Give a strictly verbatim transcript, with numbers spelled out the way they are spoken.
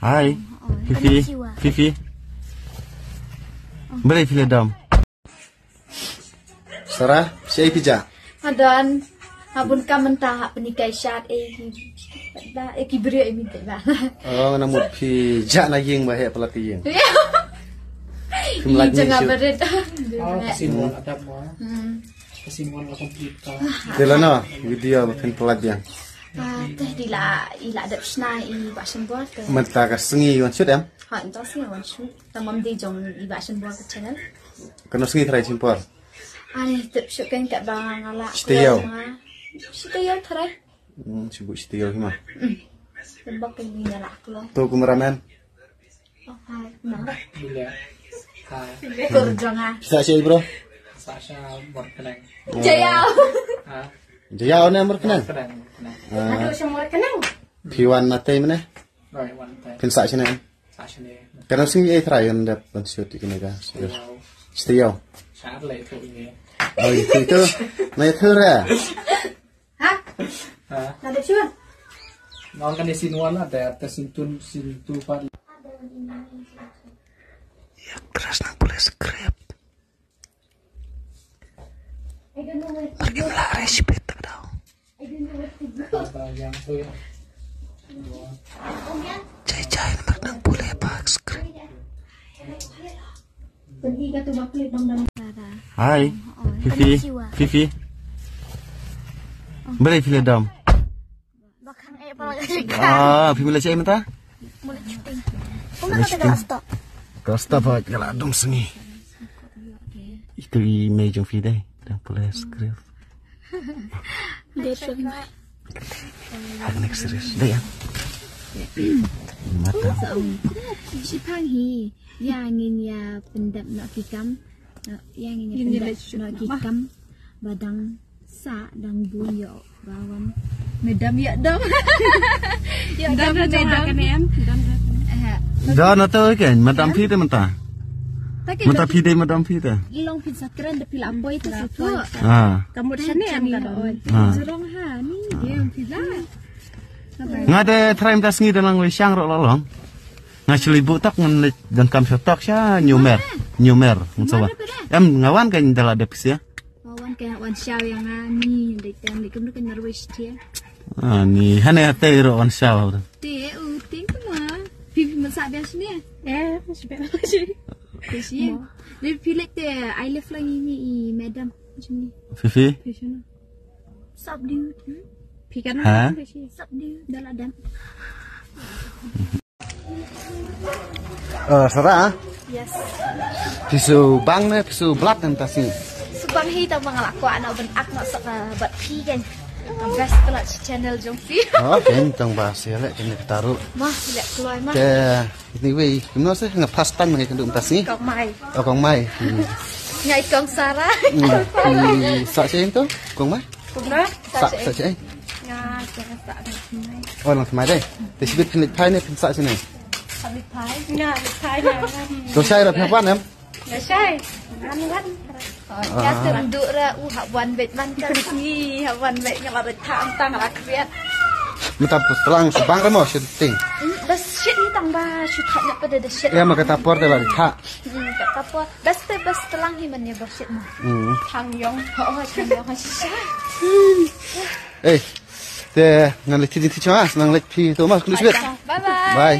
Hi. Fifi. Fifi. Balei phi la dom? Sarah, shaei phi jah? Hadon. Habun ka mynta ha pynhikai shad eh ki. Da eh ki briew eh mynta da. Oh, nga mut phi jah na ïing ba heh palat ïing. Phim lait jong nga barit. Oh, ka scene one la dep mo. Hmm. Ka scene one la complete ka. Te lano video ba phin palat ïing. Ah, te di la i la dep shna i Bah Shanbor te. Mynta ka sngi wan shoot em? Ha, mynta sngi wan shoot. Tang mam di jong i Bah Shanbor ka channel. Kano sngi trai chimpor? Ani tip shoot kan ka ba nga la. Shitaïew. Shitaïew trai. Hmm, sibuk shitaïew hi ma. Hmm. Tembak kan ni la klong. Tu kameramen. Oh, hai. Nang. Bila. Hai. Kur jong ah. Sa shaei bro? Sa sha Mawryngkneng. Jaiaw. Ha? Jaiaw ne Mawryngkneng? Mawryngkneng, Mawryngkneng. Ah. Aduh, sha Mawryngkneng. Phi wan na tei mane? Roi, wan tei. Phin sah shane? Sah shane. Kano sngi eh trai yn dep ban shoot ïa kane ka? Shitaïew. Shitaïew. Shah leh tu ine. Oh, itu, itu. Na itu ra. Ha? Ha? Nadep shuh. Nang kan scene one la dep, te scene two, scene two pat. Ïa, kras nang pule script. Lagi pula respect tak dau. Apa yang tu ya? Jai jai namar nang pule bak script. Hi. Fifi. Fifi. Balei phi la dom? Ah, phi mut leit shaei mynta? Mut leit shooting. Ka stop ha ka la dom sngi. Itu i mei jong phi dei. Dang pule script. Dei. Hak next series dei ya. Mata. Shipang hi. Ïa ngin ïa pyndep noh ki kam. Ïa ngin ïa pyndep noh ki kam. Ba dang sah dang bun ïoh ba wan. Madam ïa dam. Ïa dam madam. Dam na to kan madam phi te mynta. Mynta phi dei madam phi te. Long phi sa kren da phi la poi te situ. Ha. Ka mut shane em ka don. Ha. Jrong ha ni dia phi la. Nga de trai mynta sngi da nang wei shang ro long. Nga shlei buh tak ngan leit donkam sha tok sha Newmer. Newmer ngan sa wan. Em nga wan ka da la dep sia. Wan ka wan shaw ïa nga ni dei tem dei kum dei ka narwei shtia. Ah ni hane te ro wan shaw. Te u ting kuma. Phi phi mynta biang shini. Eh, phi biang shini. Te shi. Dei phi leit te I love lang ini i madam. Shini. Fifi. Phi shini. Sap diu. Phi kan. Ha? Sap diu. Da la dam. Eh, Sarah, ah? Yes. Phi shu bang ne, phi shu blat ne mynta sngi? Shu bang hi tang ba nga la kwah noh ban ak noh sa ka bad phi kan. Ka best ka la channel jong phi. Oh, kan tang ba shu leh kan ka taru. Ma, shu leh kloi ma. Te, anyway, kumno se nga first time nga kynduh mynta sngi. Kong Mai. Oh, Kong Mai. Hmm. Nga i Kong Sarah. Hmm. Sa sha tu, Kong Mai? Kumno? Sa, sa sha. Nga, sa, sa, sa. Oh, lang thymmai dei. Te shibit phin leit phai ne phin sa shane? Sa leit phai. Nga leit phai na. To shai ra phin wan em? Nga shai. Ngan wan. Nga teng du ra u hap wan beit man ka sngi, hap wan beit nga la beit tang tang la kriat. Mynta tlang shu bang ra mo shooting. Bas shit ni tang ba shu thak na pada da shit. Ya ma kata por te la thak. Kata por. Bas te bas tlang hi man ya ba shit mo. Thang yong. Ho ho thang yong ha shisha. Eh, te ngan leit ti ti chwa, nang leit phi Thomas kunu sibit. Bye bye. Bye.